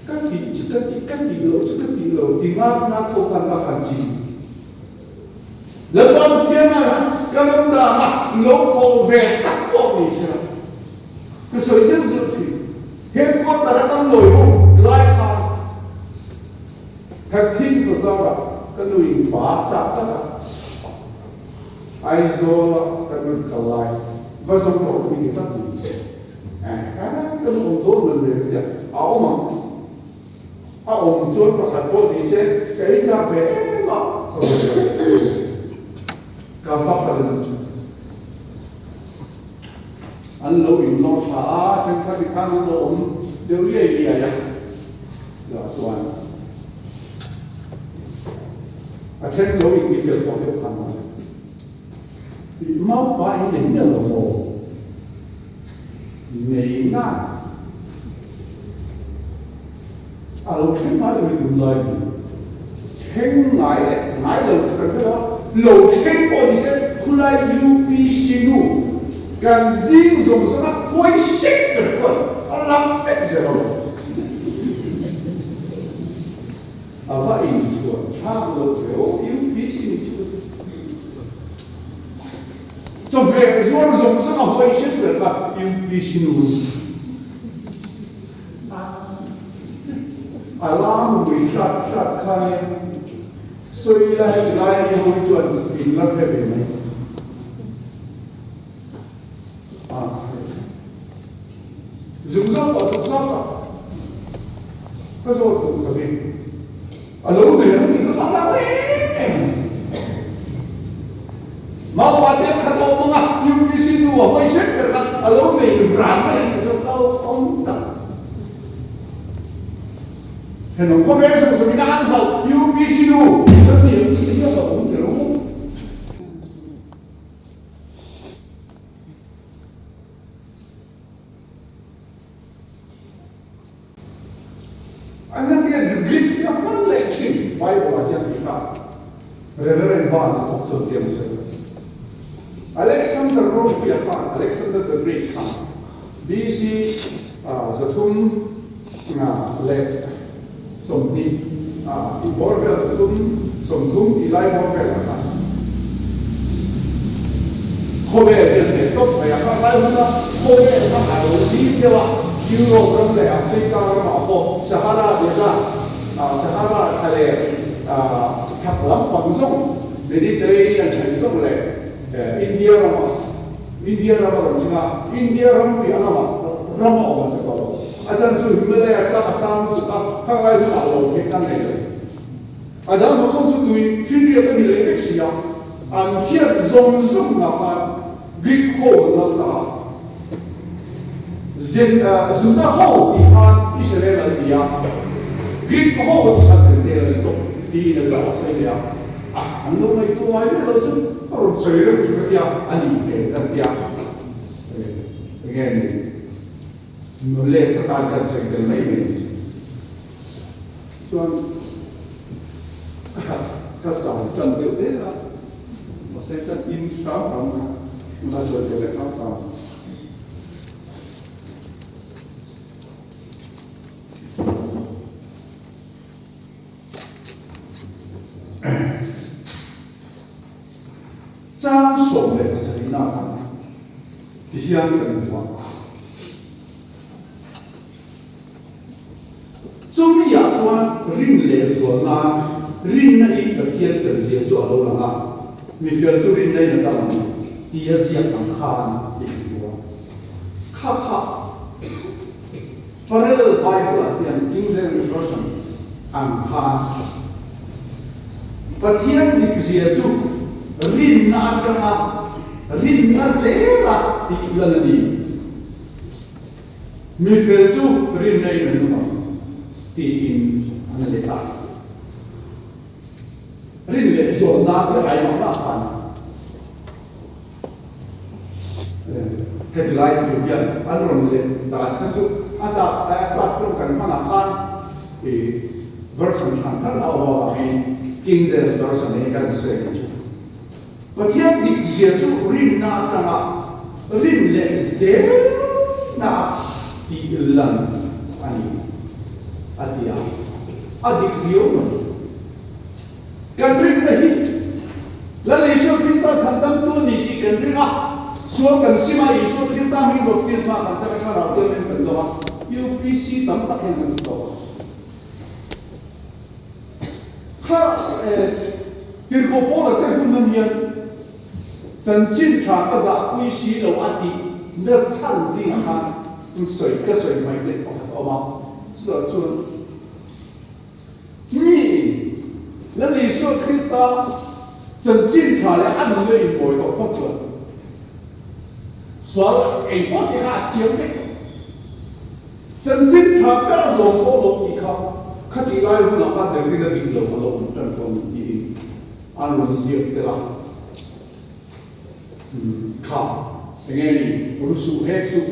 Ka tih chu ka ti, ka tih loh chu ka tih lo ti ngat ngat ho khan ka khan chi. Lalpa Pathian ah hian ka ram dan a lo kawh ve tak pawh ni se la, ka sawi zeuh zeuh thin. Headquarter a kan lawi ho lai khan Thakthing Bazar ah ka nu in pa chak tlat a, Aizawl ah kan rawn kal lai va zawng rawh mi ti tlat ni. Ka nu awm dawn lo le ka ti a, a awm ang. A awm chuan pakhat pawh ni se ka ei chak ve em a, ka rawn ti a. Ka va kal ang chu. An lo inlawr tha a, thenkhat i khan an lo awm deuh liai liai a, chutah chuan a then lo intifel pawh deuh khan a. Maupa in nei miah lo maw? Nei na a lo thleng ngai lo hi tunlai hi thleng ngai leh ngai lo chu kan hre lo a, lo thleng pawh ni se khulai UPC nu kan zing zawng zawng a huai hrek ber khuan a lam vek zel alawm. A va inchhuan thlak lo ve aw UPC nu chu. Chawhmeh zuar zawng zawng a hawi hret ber kha UPC nu a lam lui hrat hrat kha nia sawi la heti lai a ni ho hi chuan in la hre ve mai a zung zawk pawh zung zawk a ka zawt duh ta bik A lo nei ang tih kha ka hlau em em a ni. Maupa te kha tawh mawng a, UPC nu a hawi hrep ber kha a lo nei ran mai ang tih chu ka awm tak. Thenawm khawvel zawng zawngin a an hlauh UPC nu kan ni ang tih te hi a hlauhawm ti lo maw? An hnatia Greek hi a hman leh thin Bible ah hian tih kha Reverend Barnes bawk chuan tiang a sawi. Alexander Ropuia khan, Alexander the Great khan BC 320 tih bawr vel 330 tih lai bawr velah khan Khawvel hian hne tawp mai a, kha lai huna khawvel kha a lo zim deuh a, Europe ram leh Africa ramah pawh Sahara Desert, Sahara thla leh chhak lampang zawng, Mediterranean thleng zawng leh India ramah, India ram a rawn thleng a, India ram piah lamah ram a awm an ti tawh lo. A chhan chu Himalaya tlang a sang lutuk a, khang lai hunah lo phei kan nei lo. A dang zawng zawng chu tui finriat a ni leh vek si a, an hriat zawng zawng ah khan Greek ho an lal ta a, Zen Juda ho tih khan Israel an ni a, Greek ho tih khan Zentail an ni tawp tiin a zawh a sawi leh a, a an lo ngaihtuah ngai miah lo chu a rawn sawi reuh chu ka tia a nih hmel kan tia enge ni knowledge atan kan sawi tel mai mai chu. Chuan ka chau tan deuh deuh a, mahse ka in hram hram a, a sawi ve leh hram hram. Chang 17 na khan tihian kan hmu a. Chumi ah chuan rin leh zual nan rinna in Pathian fel zia chu a lo lang a, mi fel chu rinna in a dam ang ti a ziak ang khan tih a hmu a. Kha kha Parallel Bible ah hian King James Version ang khan Pathian dik zia chu rinna atanga rinna zela tih lan a ni. Mi fel chu rinna in an awm ang tiin an let a. Rin leh zawn nan te ai mak lah khan heti lai thu hian an rawn let dan kha chu a zat a zat tawng kan hmanah khan i version hran hran a awm avangin King James version hi kan sawi ang chu. Pathian dik zia chu rinna atanga rin leh zelna tih lan a ni. a ti a, a dik riau mai. Kan rinna hi Lal Isua Krista chhandamtu a ni tih kan ring a, sual kan sim a, Isua Krista hming baptisma kan chak a, thlarau thianghlim kan dawng a, UPC tam tak hian kan hmu tawh a. Kha Tirhkoh Paula te hun a nia, chanchin tha ka zahpui si lo a tih ner chhan zingah khan in sawi ka sawi mai te pakhat a awm a, chutah chuan Mi Lal Isua Krista chanchin tha leh a nuna inmawi tawh phawt chuan sual eng pawh tih kha a thiam vek lo. Chanchin tha ber zawng pawh lo tih kha khatih lai hunah khan zirtirna dik lo a lo awm tan tawh a ni tiin an rawn ziak tel a. Kha eng nge ni rusuh hek suh,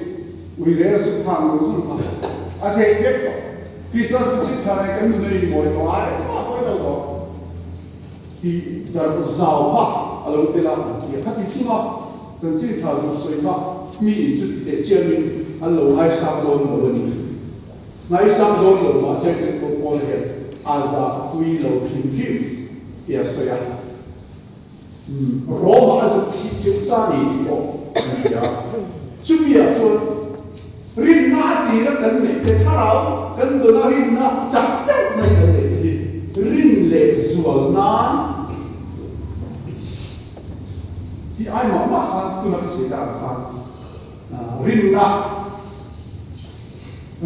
ui rel suh khan rawn zung kha a theih vek tawh. Krista chu chhit tha leh kan nuna in mawi tawh a, engmah a pawi lo tawh tih darh zau kha a lo tel a, an ti a. Khati chunga chanchin tha zuk sawi kha mi in chuti teh chiamin an lo ngaisang dawn lo a ni. Ngaisang dawn lo mahse kan pawh pawl hian a zahpui lo hrim hrim tih a sawi a. Rome a zuk thih cheu ta ni tih pawh kan hria. Chumi ah chuan rinna a tira kan neih te thlarau kan dawn a rinna chak deuh mai kan neih te hi rin leh zual nan tih ai mah mah khan tuna ka sawi tak ang khan rinna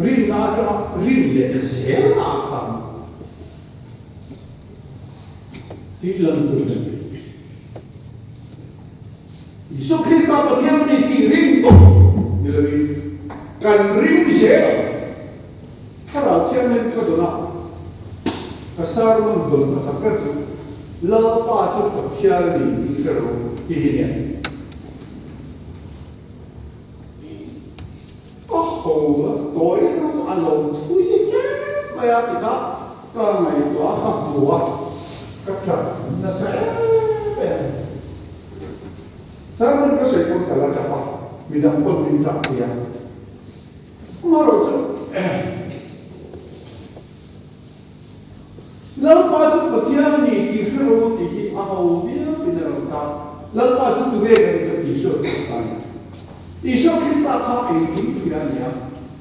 rinna atanga rin leh zelna ah khan Tih lam tur kan ni. Isua Krista Pathian a ni tih ring tawh ni lovin kan ring zel ang. Thlarau Thianghlim ka dawn a, ka sermon dawn hmasa ber chu Lalpa chu Pathian a ni tih hre rawh u tih hi nia. Ka ho a tawi na chu a lo thui hle mai a ti kha ka ngaihtuah a ka hmu a ka tap nasa em em. Sermon ka sawi pawn ka la tap a midang pawn min tap thei a amaherawh chu Lalpa chu Pathian a ni tih hre rawh u tih hi a ho viau in a rawn ta. Lalpa chu tunge kan ni chuan Isua Krista a ni. Isua Krista kha engkim hria a ni a,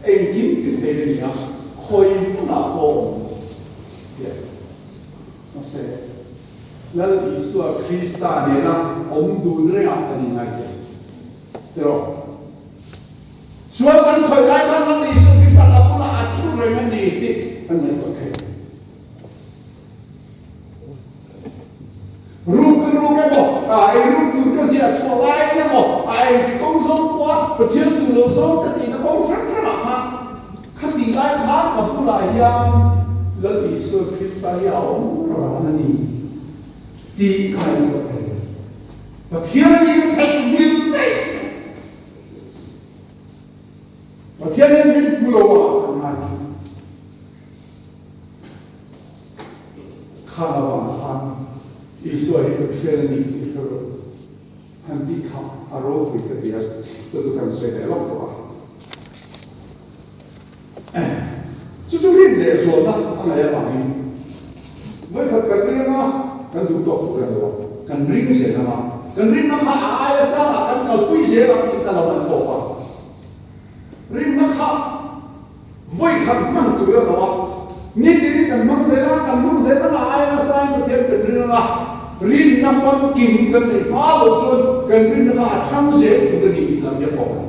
engkim ti thei a ni a, khawi hmunah pawh a awm tih a ni. Mahse, Lal Isua Krista nena awm dun rengah kan inngai thei. Tiraw? Sual kan khawih lai khan Lal Isua Krista ka bulah a thu reng a ni tih kan ngaihtuah thei. Ruk ka ruk emaw, ei ruk tur ka ziah chhuah laiin emaw, a engti kawng zawng pawha Pathian duh loh zawng ka tihna kawng hrang hrangah khan khatih lai khan ka bulah hian Lal Isua Krista hi a awm ran a ni tih ka ngaihtuah thei. Pathian a ni ka theih mil daih. Pathian hian min hmu lo a kan ngai thin. Khan avang khan Isua hi Pathian a ni tih hre rawh. Han tih kha a ropui ka ti a, chu chu kan sawi leh lawk tawh a. Chu chu rin leh zualna a ngaih avangin vawikhat kan ring anga kan duh tawk tur a ni lo a, kan ring zel anga kan rinna kha a aia sangah kan kalpui zel ang tih ka lo an tawp a. Rinna kha vawikhat hman tur a lo a, nitin kan hmang zel a, kan hmang zel anga a aia nasain Pathian kan ring anga rinna famkim kan neih hma loh chuan kan rinna kha a thang zel tur a ni tih lam hi a kawk a ni.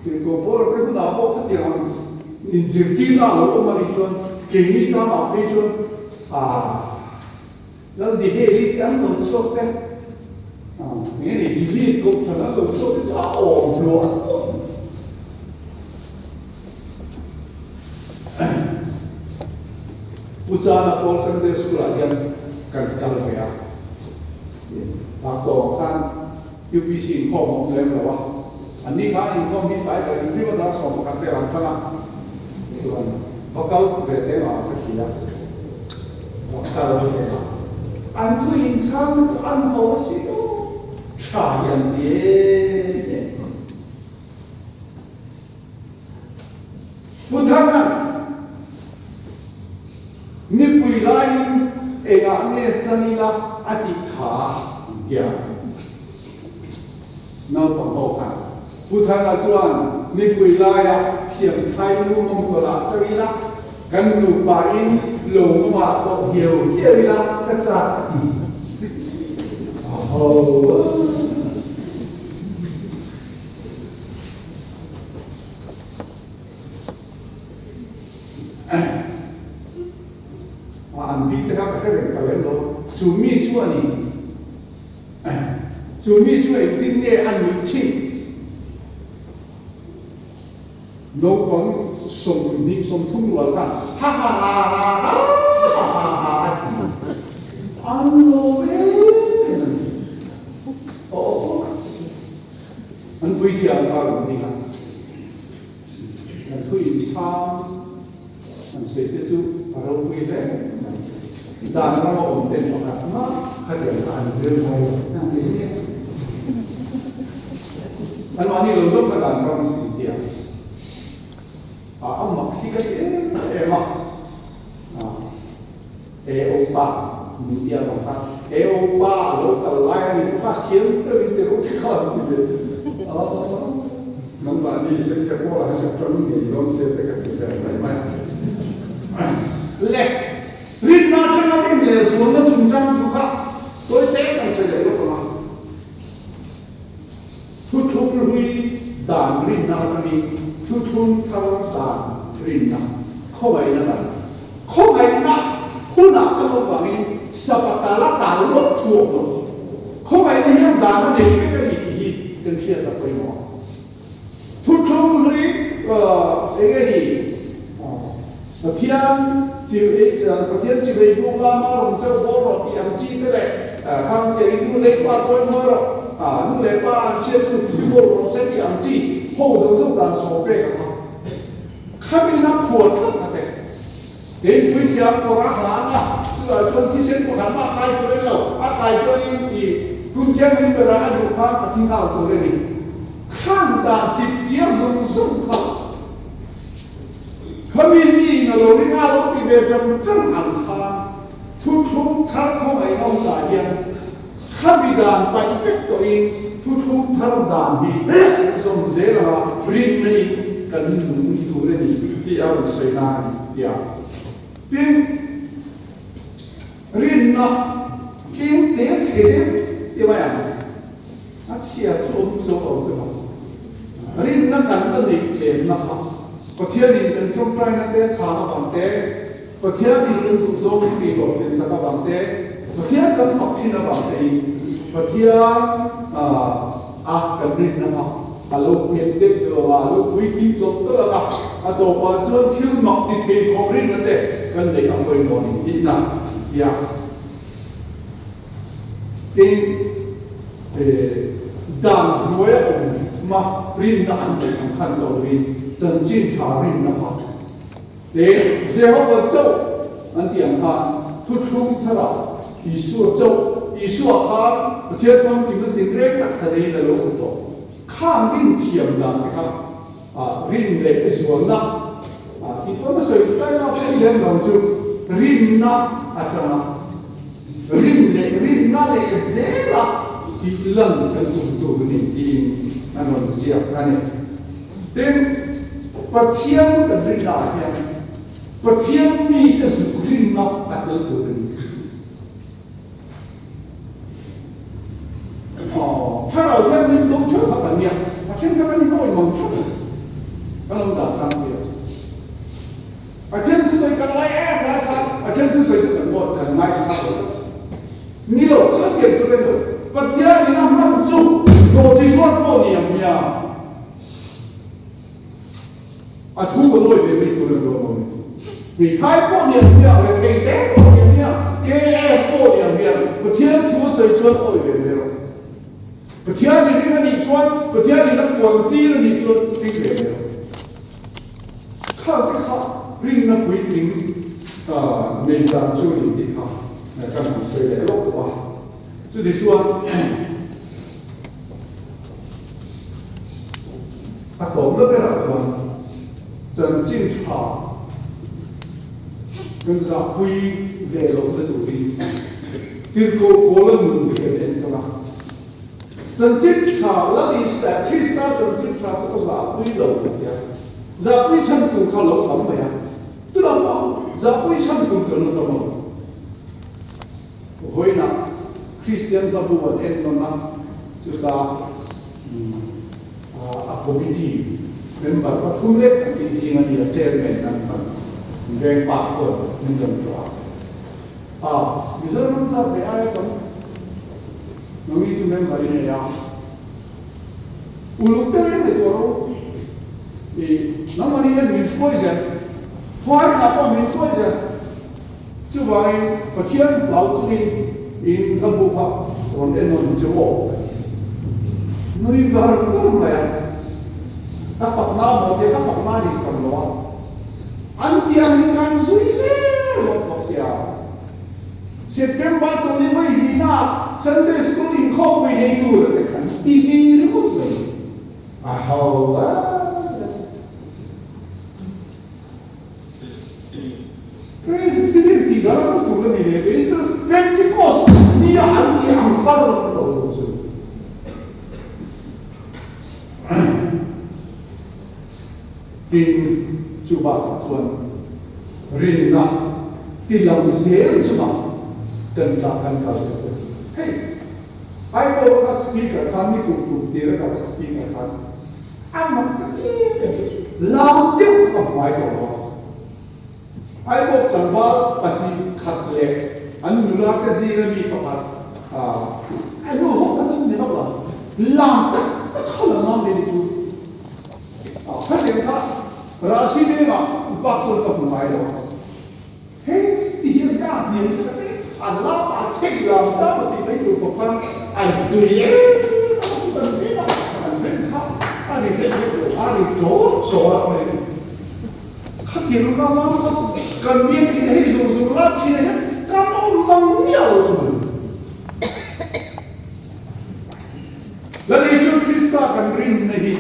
Tirhkoh Paula te hunah pawh khatiang ang inzirtirna a lo awm a nih chuan keini tanah phei chuan ah Lal Diheli te an lo chhuak te ah eng nge ni Gilead kohhran an lo chhuak te chu a awm hluah hluah mai. Pu Chana Paul Sunday School ah hian kan kal ve a, Tah tawng khan UPC inkhawm a awm lem lo a, an ni kha inkhawm hi tlai tlai in riva dar 11 vel an tang a, chuan va kal ve te mah ka ti a, va kal ve a, an thu inchhang te chu an ho a si tawp, tha hi an ti em em. zan ila a tih kha an tia. Naupang ho khan Pu Thanga chuan nipui laia thiam thai nu mawngkawl ah teuh ila, kan nupa in lo mawngah pawh hiau hiau ila ka chak a ti. A ho. An bik te kha ka hre reng ta lem lo, chu mi chu a ni. Chu mi chu engtin nge a nuih thin? Naupang 20, 30 rual khan ha ha ha ha ha ha ha ha a ti. An lawm em em a ni. Aw, an puithiam kha a rawn ni a. Kan thu inchhang an sawi te chu a ropui hle mai. Dan rama awm ten pakhat mah khatiang kha an zir ngai lo an ti hle. Anmahni lo zawk kha dan ram an ti a, a mak hi ka ti em em a. E opa min tia vang kha e opa a lo kal lai a ni bawk a thiam deuhin ti rawh ti kha an ti ve a nangmahni senchhe pawh a hre tang ngei dawn se te ka ti ve mai mai a le rinna atanga rin leh zualna chungchang thu kha tawi te kan sawi leh lawk ang a thuthlung hlui dan rinna atangin thuthlung thar dan rinna khawngaihna dan Khawngaihna hunah kan awm vangin Sabbath la tal ngawt thu awm lo. Khawngaihna hian dan a nei vek a ni tih hi kan hriat a pawimawh. Thuthlung hlui eng nge ni Pathian Pathian chivei buk lama rawn chauh bawl rawh tih ang chi te leh khang tiang in nu leh pa chuan mawi rawh, nu leh pa an chhiat chu thil bawl rawh se tih ang chi ho zawng zawng dan sawm pek a kha. Khami na phuar tlat a te. Tin, puithiam kawr a hlang a, chutah chuan thisen pakhat mah kai tur a ni lo, a kai chuanin i tum thianghlim berah a duh khan a thi nghal tur a ni. Khang dan chip chiar zung zung kha khami mi in a lo ring a, lo ti ve ṭang ṭang ang khan thuthlung thar khawngaihawm tah hian khami dan paih vek tawhin thuthlung thar dan hi zawm zel anga rinna in kan nung tur a ni tih a rawn sawi nan a ni tia. Tin, rinna tlem te chhe deuh ti mai ang, a chhia chu awm chu a awm chu maw? Rinna kan la neih tlemna kha Pathianin kan tawngtaina te chhang avang te, Pathianin kan duhzawng hi tih hlawhtlin sak avang te, Pathian kan fak thin avang tein Pathian a kan rinna kha a lo nghet deuh deuh ang a, a lo puitling tawlh tawlh ang a, a tawpah chuan thil mak ti thei khawp rinna te kan neih a pawimawh ni tihna tia. Tin, dan hnuaia awm hma rinna an neih ang khan lo lovin chanchin tha rinna kha Te Jehova chauh an tih ang khan thuthlung tharah Isua chauh, Isua khan Pathian famkimna tinreng taksa neiin a lo awm tawh. Khang rin thiam dan te kha rin leh zualna tih pawn a sawi tlai a, pui lem lo chu rinna atanga rin leh rinna leh zela tih lan kan tum tur a ni tiin an rawn ziak a ni. Tin, Pathian kan rinnaah hian Pathian mite zuk rinna a tel tur a ni. Aw, thlarau thianghlim dawng theuh kha kan nia, a then kha kan inawih mang theuh a, kan lo dah tlangpui a chu. A then thusawi kan ngai em lai khan a then thusawi chu kan ngawi kan ngaihsak lo. Ni lo, khatiang tur a ni lo. Pathianin a hman chu nawhchizuar pawh ni ang nia. A thu ka lawi ve mai tur a ni dawn lo ni. Hmeithai pawh ni ang hmiang, rethei te pawh ni ang hmiang, KS pawh ni ang hmiang, Pathian thu a sawi chuan awi ve mai rawh. Pathian i ring a nih chuan, Pathian in a kual tir a nih chuan ring ve mai rawh. Khang te kha rinna puitling nei dan chu a ni tih kha kan han sawi leh lawk tawh a. Chuti chuan a tawpna berah chuan chanchin tha kan zahpui ve lohna turin. Tirhkoh Paula nun hi kan en tawn a. Chanchin tha Lal Isua Krista chanchin tha chu ka zahpui lo ka ti a. Zahpui chhan tur kha lo tam mai a. Tunah pawh zahpui chhan tur kan la tam lo. Vawiinah Kristian hlabu an en nawn a, chutah a committee member pathum lek an tih zing a ni a, chairman an fan veng pa khuan min rawn tlawh a. Mizoram zat ve aia tam Nungi chu member i nei a, uluk deuh em mai tur ro. I nangmahni hian min hruai zel, khuarinah pawh min hruai zel. Chuvangin Pathian hlau chungin in ka bu kha rawn en nawn che aw ka ti. Nui var var mai a, ka fakna maw tia ka fakna a nih tam lo a, an tiang hi kan zui zel zawk bawk sia. September chawlhni vawi hnihna Sunday School inkhawmpui nei tur te kan ti ve ringawt mai. A ho a. Presbyterian tih dan a tur a ni leh kei chu Pentecost nia an tih ang kha lo lo chu. Tin, chu bakah chuan rinna ti lam zel chungah kan tla kan kal zel a ni. Hei, Aizawl ka speaker khan ni kum kum tir a ka speaker khan a mak ta em em chu lam deuh kha ka hmuai tawh lo a. Aizawl tlangval 2 khat leh an nula te zinga mi pakhat a nu ho kha chu ni vak lo, lam tak tak kha la lam ve ni chu. Khatiang kha Rasi vengah upa chuan ka hmu ngai lo a. Hei ti hian ka hniam ta te a lam a chheih lam ta maw tih mai tur khawp khan an tui em a hmu kan vek a, an rin kha a ri hlek hlek lo, a ri tlawr tlawr a mai. Khatiang lam lam kha kan biakinn hei zung zung lak thin ah hian kan awm mang miah lo chu mai. Lal Isua Krista kan rinna hi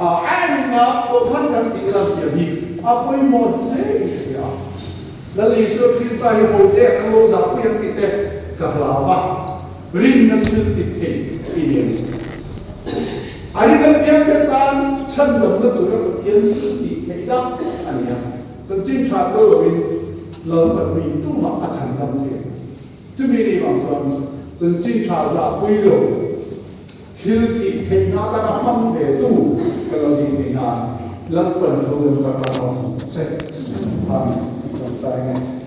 a enga pawh khan kan tih lan thiam hi a pawimawh hle in ka hria a. Lal Isua Krista hi ho te kan lo zahpui ang tih te ka hlau a, rinna thil ti thei i ni a ni. A rin apiang te tan chhandamna tura Pathian thil tih theih dak a ni a, chanchin tha tel loin Lalpan mi tumah a chhandam thei a ni. Chumi ni vang chuan chanchin tha zahpui lo thil tih theihna atana hmang ve tu ka lo nih theih nan Lalpan thu kan kal tan awm che. Amen. Kan try nge.